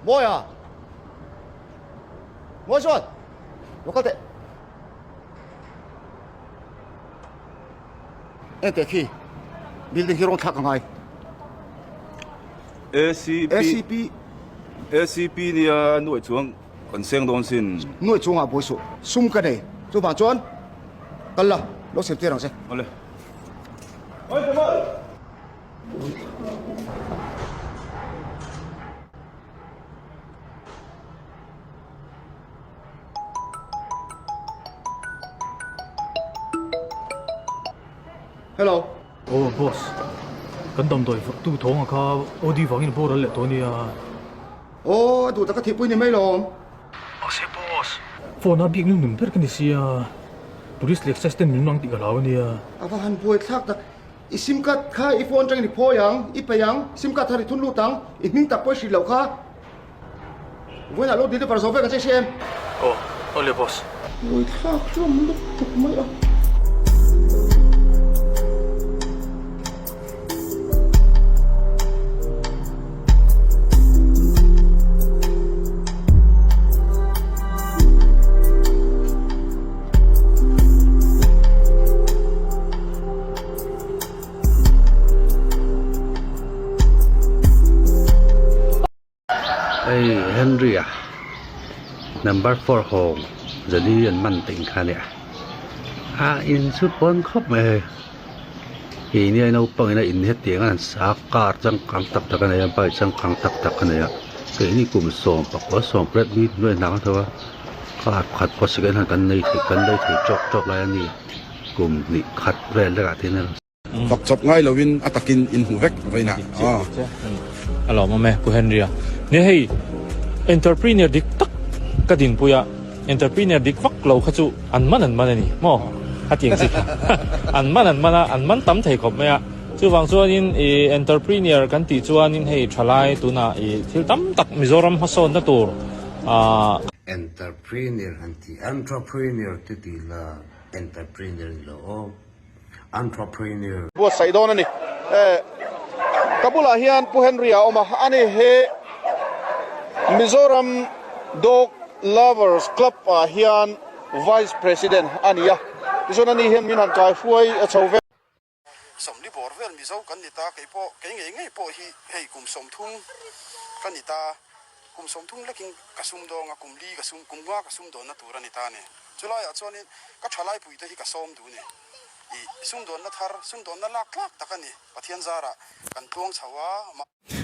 Mawia! Mawi chuan! Lo kal teh. Enteh khi building hi rawn thlak a ngai. ACP ACP ACP nia nuaih chuang kan seng dawn sin. Nuaih chungah buai suh. Sum ka nei. Chuvang chuan kal la, lo sem tir ang che. Awle. Hello. Aw boss, kan damdawi tu thawng a kha OD vangin a boral leh tawh a nia. Aw, a duh tak a thihpui ni mai lawm. Mahse boss, phone a bik nung nun ber ka ni sia, police leh excise ten min mang tih ka hlau a nia. A va han buai thlak tak, i sim card kha i phone atangin i phawi ang, i peih ang, sim card thar i thun lut ang, i hming tak pawh i hrilh loh kha. Vawiinah lo deliver zo vek ang che hre em? Aw, awle boss. Buai thlak hlawm lutuk mai a. Hei Henry a number four hawng zali an man tih kha nia a in chu pawn khawp mai hei keini a naupang in a in hetiang a an sa a car changkang tak tak a nei a bike changkang tak tak a nei a keini kum sawm pakua sawm pariat mi hnuai hnang a tho a car pakhat pawh second hand kan nei thei kan lei thei tawk tawk lai a ni kum hnih khat vel lekah te hian a. Fak chawp ngai loin a takin in hmu vek vawiinah aw. A lawmawm e Pu Henry-a. Nia hei entrepreneur dik tak ka dinpui a, entrepreneur dik vak lo kha chu an man an man a ni maw? A ti ang chi kha. An man an man a, an man tam thei khawp mai a. Chuvang chuanin i entrepreneur kan tih chuanin hei thalai tunah i thil tam tak Mizoram hmasawnna tur ah. Entrepreneur han ti, entrepreneur te tih la entrepreneur ni lo aw. Entrepreneur. Buatsaih dawn a ni. Ka bulah hian Pu Henry a awm a, ani hi Mizoram Dog Lovers Club ah hian Vice President a ni a, tichuan ani hian min han kai hruai a chho vel. Sawmli bawr vel Mizo kan ni ta, kei pawh, kei ngei ngei pawh hi hei kum 30 ka ni ta, kum 30 lekin ka sumdawng a, kum li ka sum, kum nga ka sumdawnna tur a ni ta a ni. Chulaiah chuanin ka thalaipuite hi ka sawm duh ni. I sumdawnna thar, sumdawnna lak tlak tak a ni. Pathian zarah kan tluang chho a.